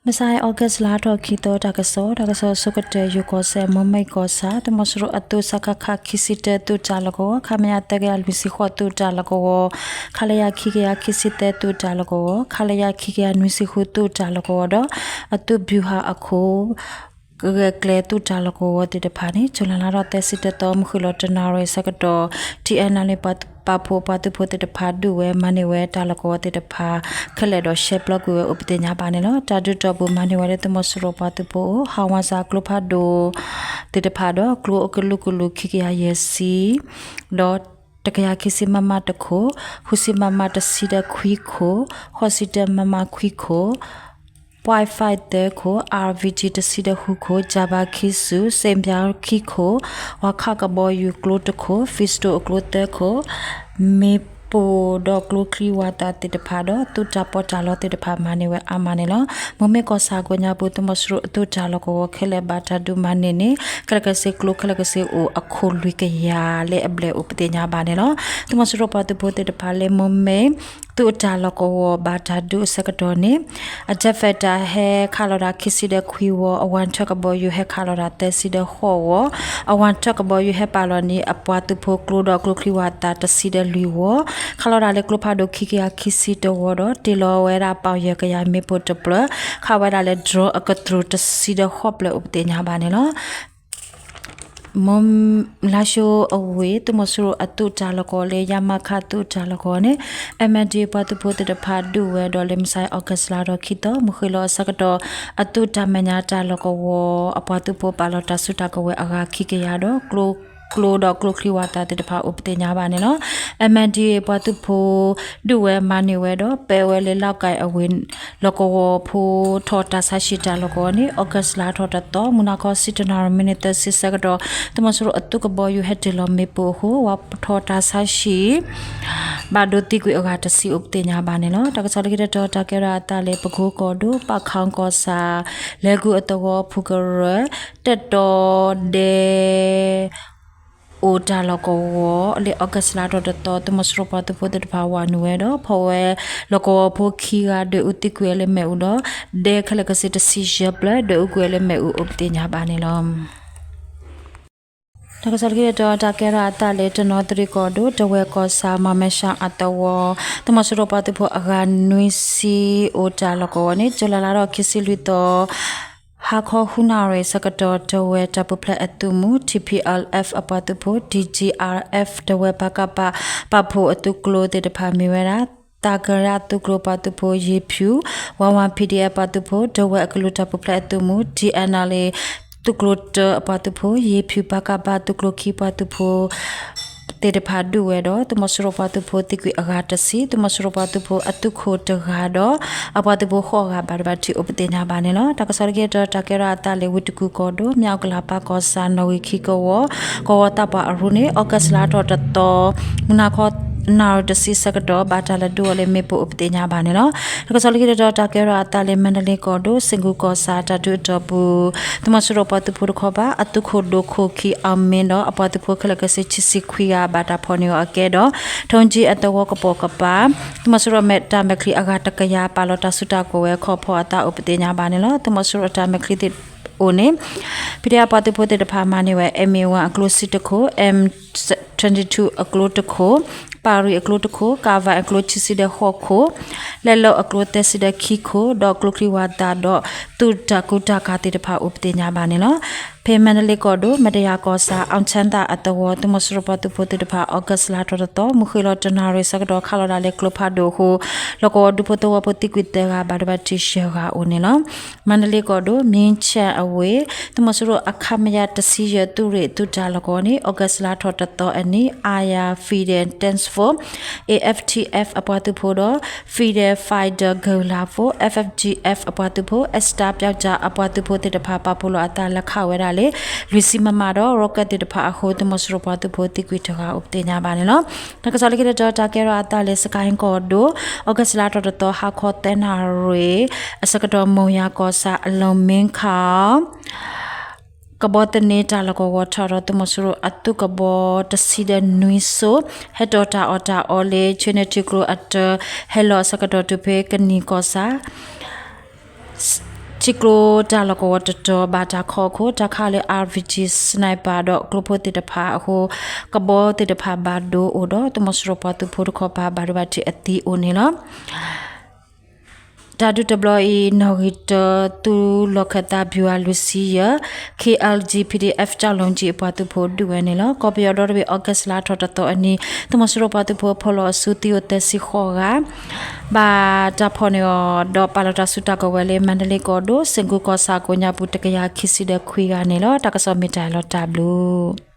မုၢ်ဆါအံၤ August လါထီၣ်ခံသီ တၢ်ကစီၣ်, တၢ်ကစီၣ်ဆိကတၢၢ် ယိၤကီၢ်စဲၣ် မိၢ်မ့ၢ်ကီၢ်ဆၣ် သုးမီၤစိရိၤအသုး စကခ ခံဆံတၢ သုးတၢ်လီၢ်ကဝီၤ ခမရ သၢကယၤလွံၢ်ဆံဃိး သုးတၢ်လီၢ်ကဝီၤ, ခလရ ခံကယၤခံဆံသၢ သုးတၢ်လီၢ်ကဝီၤ, ခလရ ခံကယၤနွံဆံဃု သုးတၢ်လီၢ်ကဝီၤဒီး အသုးဘျူဟာအခိၣ် ဂဲၤကျဲသုးတၢ်လီၢ်ကဝီၤသ့ၣ်တဖၣ်န့ၣ် ဇူလိုင်လါထီၣ်သၢဆံတသီ မုၢ်ဃ့ၢ်လီၤတနၣ်ရံၣ်ဆၢကတီၢ် ထံၣ်အဲၣ်နၣ်လ့ၣ် ပာ်ဖှိၣ်ပှၤသုးဖိသ့ၣ်တဖၣ် ဒုးဝဲမၤန့ၢ်ဝဲတၢ်လီၢ်ကဝီၤသ့ၣ်တဖၣ် ခဲလၢာ်ဒီးရှဲပျီကွံာ်ဝဲအိၣ်ပသ့ၣ်ညါဘၣ်န့ၣ်လီၤ. တၢ်ဒုးတီၢ်ပူၤမၤန့ၢ်ဝဲလၢသုးမီၤစိရိၤပှၤသုးဖိအိၣ် ဟးဝးစၢ်ကျိဖးဒိၣ်သ့ၣ်တဖၣ်ဒီး ကျိအကလုာ်ကလုာ် ခံကယၤယဲၢ်ဆံ ဒီး တကယၤခံဆံ မမ တခိၣ်, ဃုဆံ မမ တဆံဒီးခွံခိၣ်, ဃိးဆံတၢ မမ ခွံခိၣ်, ပွဲၣ်ဖဲသၢခိၣ်, အၣ်အၣ်ဘီၣ်ကၠံ တဆံဒီးဃုခိၣ်, ကၠၣ်ဘၣ်ခံဆူၣ်, စ့ၣ်ပၠါခံခိၣ်, ဝါခးကဘီယူၤကျိတခိၣ်, ဖံစတိၣ်အကျိသၢခိၣ်, မ့ၣ်ပိၢ်ဒီးကျိချံဝၣ်သၣ်သ့ၣ်တဖၣ်ဒီး သုးတၢ်ပီးတၢ်လီသ့ၣ်တဖၣ်မၤန့ၢ်ဝဲအါမးန့ၣ်လီၤ. မိၢ်မ့ၢ်ကီၢ်ဆၣ်ကိးညါပူၤ သုးမီၤစိရိၤအသုးတၢ်လီၢ်ကဝီၤခဲလၢာ်ဘၣ်တၢ်ဒုးမၤန့ၢ်န့ၣ် ခဲလၢာ်ခဲဆ့ကျိခဲလၢာ်ခဲဆ့အိၣ်အခိၣ်လွံၢ်ကယၤလၢအဘျဲၣ်အိၣ်ပသ့ၣ်ညါဘၣ်န့ၣ်လီၤ. သုးမီၤစိရိၤပှၤသုးဖိသ့ၣ်တဖၣ်လၢမိၢ်မ့ၢ် သုးအတၢ်လီၢ်ကဝီၤဘၣ်တၢ်ဒုးအဆၢကတီၢ်န့ၣ် အ jet fighter ဟဲခးလီၤတၢ်ခံဆံဒီးခွံဝီ, အဝၤထၢကဘီယူၤဟဲခးလီၤတၢ်သၢဆံဒီးဃိးဝီ, အဝၤထၢကဘီယူၤဟဲပာ်လီၤန့ၢ်အပှၤသုးဖိကျိဒီးကျိချံဝၣ်သၣ်တဆံဒီးလွံၢ်ဝီ, ခးလီၤတၢ်လၢကျိဖးဒိၣ်ခံကယၤခံဆံတဝီဒီး တ့ၢ်လီၤဝဲဒၣ်ပီၣ်ယဲၢ်ကယၤမ့ၣ်ပိၢ်တဖျၢၣ်, ခးဝဲဒၣ်လၢ drone အကတြူၢ်တဆံဒီးဃိးဖျၢၣ်အိၣ်ပသ့ၣ်ညါဘၣ်န့ၣ်လီၤ. မ လါၡိအဝ့ၢ် သုးမီၤစိရိၤအသုးတၢ်လီၢ်ကဝီၤလၢ ရမခ သုးတၢ်လီၢ်ကဝီၤန့ၣ် MNDAA ပှၤသုးဖိသ့ၣ်တဖၣ်ဒုးဝဲဒီးလၢမုၢ်ဆါအံၤ August လါထီၣ်ခံသီ မုၢ်ဃ့ၢ်လီၤအဆၢကတီၢ် အသုးတၢ်မဲာ်ညါတၢ်လီၢ်ကဝီၤ အပှၤသုးဖိပာ်လီၤတၢ်စုတၢ်ကဝဲၤအဂၤခံကယၤဒီး ကျိ ကျိဒီးကျိချံဝၣ်သၣ်သ့ၣ်တဖၣ်အိၣ်ပသ့ၣ်ညါဘၣ်န့ၣ်လီၤ. MNDAA ပှၤသုးဖိ ဒုးဝဲမၤန့ၢ်ဝဲဒီး ပဲဝဲလၢလီၢ်ကဲအဝ့ၢ် လီၢ်ကဝီၤဖိထီၣ်တၢ်ဆါဟံၣ်တၢ်လီၢ်ကဝီၤန့ၣ် August လါထီၣ်တသီ မုၢ်နၤခီ ဆံတနၣ်ရံၣ် မံးနံးသၢဆံဆၢကတီၢ် သုးမီၤစိရိၤအသုးကဘီယူၤဟဲတ့ၢ်လီၤမ့ၣ်ပိၢ်အဃိ ဝဲထီၣ်တၢ်ဆါဟံၣ် ဘၣ်ဒိသံကွံာ်အဂၤတဆံအိၣ်ပသ့ၣ်ညါဘၣ်န့ၣ်လီၤ. တၢ်ကစီၣ်လၢခံတတီၤ တၢ်ကဲထီၣ်အသးလၢ ပကိကီၢ်ဒိၣ် ပၣ်ခီကီၢ်ဆၣ် လဲၤကူၣ်အသဝီဖုကရၢၢ် တတီဒဲ အိၣ်တၢ်လီၢ်ကဝီၤလၢ August လါထီၣ်တသီ သုးမီၤစိရိၤပှၤသုးဖိသ့ၣ်တဖၣ်ဝးနုာ်ဝဲဒီး ဖီၣ်ဝဲလီၢ်ကဝီၤဖိခံဂၤ ဒွဲၣ်အူသံကွံာ်ဝဲလၢမ့ၣ်အူဒီး ဒဲခဲလၢာ်ခဲဆ့တဆံယဲၢ်ဖျၢၣ် ဒွဲၣ်အူကွံာ်ဝဲလၢမ့ၣ်အူအိၣ်ပသ့ၣ်ညါဘၣ်န့ၣ်လီၤ. တၢ်ကစီၣ်လၢခံတတီၤ တၢ်ကဲထီၣ်အသးလၢ တနီသရံၣ်ကီၢ်ဒိၣ် တဝဲၢ်ကီၢ်ဆၣ် မၤမဲရှၣ်အသဝီ သုးမီၤစိရိၤပှၤသုးဖိအဂၤနွံဆံအိၣ်တၢ်လီၢ်ကဝီၤန့ၣ် ကၠူလဲလါထီၣ်ခံဆံလွံၢ်သီ ဟါခီဃုနၣ်ရံၣ်ဆၢကတီၢ် တဝဲၢ်တၢ်ပူၤဖျဲးအသုးမုၢ် ထံၣ်ဖံးအၣ်လ်အၣ်ဖ် အပှၤသုးဖိ ဒံၣ်ကၠံၣ်အၣ်အၣ်အၣ်ဖ် တဝဲၢ်ပၣ်ကၣ်ပၣ် ပာ်ဖှိၣ်အသုးကျိသ့ၣ်တဖၣ်မ့ၢ်ဝဲဒၣ် သးကရၣ်သုးကျိၤပှၤသုးဖိ ယ့ၤဖၠူၣ်, ဝါဝါ ပီၣ်ဒီးအၣ်ဖ် ပှၤသုးဖိ တဝဲၢ်အကလုာ်တၢ်ပူၤဖျဲးအသုးမုၢ် ထံၣ်အဲၣ်နၣ်လ့ၣ် သုးကျိၤတၢအပှၤသုးဖိ ယ့ၤဖၠူၣ် ပၣ်ကၣ်ပၣ်သုးကျိၤခံပှၤသုးဖိ သ့ၣ်တဖၣ်ဒုးဝဲဒီး သုးမီၤစိရိၤပှၤသုးဖိသံကွံာ်အဂၤတဆံ, သုးမီၤစိရိၤပှၤသုးဖိအသုးခိၣ်တဂၤဒီး အပှၤသုးဖိဃိးဂၤဘၣ်ဒိဘၣ်ထံးအိၣ်ပသ့ၣ်ညါဘၣ်န့ၣ်လီၤ. တၢ်ကစီၣ်လၢခံတတီၤ တၢ်ကဲထီၣ်အသးလၢ ဝ့ၢ်တကူၣ်ကီၢ်ဒိၣ် မၠၣ်အူကလးပၢ်ကီၢ်ဆၣ် နီၣ်ဂံၢ်ခံကဝီၤ ကဝီၤသးပှၢ်အရူန့ၣ် August လါထီၣ်တသီ မုၢ်နၤခီ နၣ်ရံၣ်တဆံဆၢကတီၢ် ဘၣ်တၢ်လဲၤဒုးအီၤလၢမ့ၣ်ပိၢ်အိၣ်ပသ့ၣ်ညါဘၣ်န့ၣ်လီၤ. တၢ်ကစီၣ်လၢခံတတီၤ တၢ်ကဲထီၣ်အသးလၢ မါဒလ့ကီၢ်ဒိၣ် စ့ၣ်ကူၣ်ကီၢ်ဆၣ် တၢ်ဒုးအတီၢ်ပူၤ သုးမီၤစိရိၤပှၤသုးဖိတခီပၤ အသုးခိၣ်ဒိၣ်ခိၣ်ခံ အောင်မင်း ဒီးအပှၤသုးဖိခဲလၢာ်ခဲဆ့ခံဆံခွံဂၤ ဘၣ်တၢ်ဖီၣ်န့ၢ်အီၤအကဲဒီး ထိၣ်ကၠံၣ်အသဝီကပိာ်ကပၤ သုးမီၤစိရိၤအတၢ်မဲာ်ချံအဂၤတကယၤ ပာ်လီၤတၢ်စုတၢ်ကဝဲၤခီဖျိအသးအိၣ်ပသ့ၣ်ညါဘၣ်န့ၣ်လီၤ. သုးမီၤစိရိၤအတၢ်မဲာ်ချံသ့ၣ်အိၣ်န့ၣ် ဖံးဒဲးအပှၤသုးဖိသ့ၣ်တဖၣ်မၤန့ၢ်ဝဲ အ့ၣ်မ့ၣ်ဝၣ် အကျိဆံတခိၣ်, အ့ၣ် တၢ်ထံထူၣ်အကျိတခိၣ်, ပၣ်ရံၣ်အကျိတခိၣ်, ကၣ်ဝဲၣ်အကျိခံဆံဒီးဃိးခိၣ်, လဲလိာ်အကျိသၢဆံဒီးခံခိၣ် ဒီးကျိချံဝၣ်သၣ်ဒီး သုးတၢ်ကူတၢ်ကၤသ့ၣ်တဖၣ်အိၣ်ပသ့ၣ်ညါဘၣ်န့ၣ်လီၤ. ဖဲမါဒလ့ကီၢ်ဒိၣ် မတယၤကီၢ်ဆၣ် အောင်ချမ်းသာ အသဝီ သုးမီၤစိရိၤပှၤသုးဖိသ့ၣ်တဖၣ် August လါထီၣ်တသီ မုၢ်ဃ့ၢ်လီၤတနၣ်ရံၣ်ဆၢကတီၢ် ခးလီၤဒၣ်လၢကျိဖးဒိၣ်အဃိ လီၢ်ကဝီၤဒူဖိသဝီဖိသံကွံာ်သၢဂၤ ဘၣ်ဒိဘၣ်ထံးယဲၢ်ဂၤအိၣ်န့ၣ်လီၤ. မါဒလ့ကီၢ်ဒိၣ် မ့ၣ်ဆၣ်အဝ့ၢ် သုးမီၤစိရိၤအ ခမရ တဆံယဲၢ် သုးရ့ၣ်သုးတၢ်လီၢ်ကဝီၤန့ၣ် August လါထီၣ်တသီအနံၤ Air Federal Task Force, A F T F အပှၤသုးဖိဒီး Federal Fighter Guerrilla Force, F F G F အပှၤသုးဖိ Star ပျောက်ကျား အပှၤသုးဖိသ့ၣ်တဖၣ် ပာ်ဖှိၣ်လီၤအသးလၢခးဝဲဒၣ်လၢ လွံၢ်ဆံ မမ ဒီး rocket သ့ၣ်တဖၣ်အဃိ သုးမီၤစိရိၤပှၤသုးဖိသံကွံာ်တဂၤအိၣ်ပသ့ၣ်ညါဘၣ်န့ၣ်လီၤ. တၢ်ကစီၣ်လၢခံတတီၤ တၢ်ကဲထီၣ်အသးလၢ စကဲၣ်ကီၢ်ဒိၣ် August လါထီၣ်တသီ ဟါခီသၢနၣ်ရံၣ် အဆၢကတီၢ် မိၢ်ယၤကီၢ်ဆၣ် အလီၢ်မ့ၣ်ခီ ကဘီသန့တၢ်လီၢ်ကဝီၤထီၣ်ဒီး သုးမီၤစိရိၤအသုးကဘီတဆံဒီးနွံစိၤ ဟဲတီၣ်တၢ်အီၣ်တၢ်အီလၢ ဆှၢန့ၢ်ထံကျိအတၢ ဟဲလီၤအဆၢကတီၢ်တုၤဖဲကနံၣ်ကီၢ်ဆၣ် ထံကျိတၢ်လီၢ်ကဝီၤတတီၤ ဘၣ်တၢ်ခီအခိၣ် တၢ်ခးလၢ R P G sniper ဒီးကျိဖိသ့ၣ်တဖၣ်အဃိ ကဘီသ့ၣ်တဖၣ်ဘၣ်ဒိအိၣ်ဒီး သုးမီၤစိရိၤပှၤသုးဖိတခီပၤ ဘၣ်ဒိဘၣ်ထံးအသံအိၣ်န့ၣ်လီၤ. တၢ်ဒုးတဘျီအံၤ နီၣ်ဂံၢ်တၢ သုးလီၢ်ခၢၣ်သး ဗျူဟာ လွံၢ်ဆံယဲၢ် K L G P D F ကၠီၣ်လူၣ်ကၠံ အပှၤသုးဖိဒုးဝဲန့ၣ်လီၤ. ကီၢ်ပယီၤဒီတဘ့ၣ် August လါထီၣ်တသီအနံၤ သုးမီၤစိရိၤပှၤသုးဖိအဖီၣ်လီၤအစုသံအိၣ်သၢဆံဃိးဂၤ ဘၣ်တၢ်ဖီၣ်န့ၢ်အီၤဒီးပာ်လီၤတၢ်စုတၢ်ကဝဲၤလၢ မါဒလ့ကီၢ်ဒိၣ် စ့ၣ်ကူၤကီၢ်ဆၣ်ကိးညါပူၤ တကယၤခံဆံဒီးခွံဂၤန့ၣ်လီၤ. တၢ်ကစီၣ်မ့ၢ်တၢ်အံၤလီၤ တၢ်ဘျုး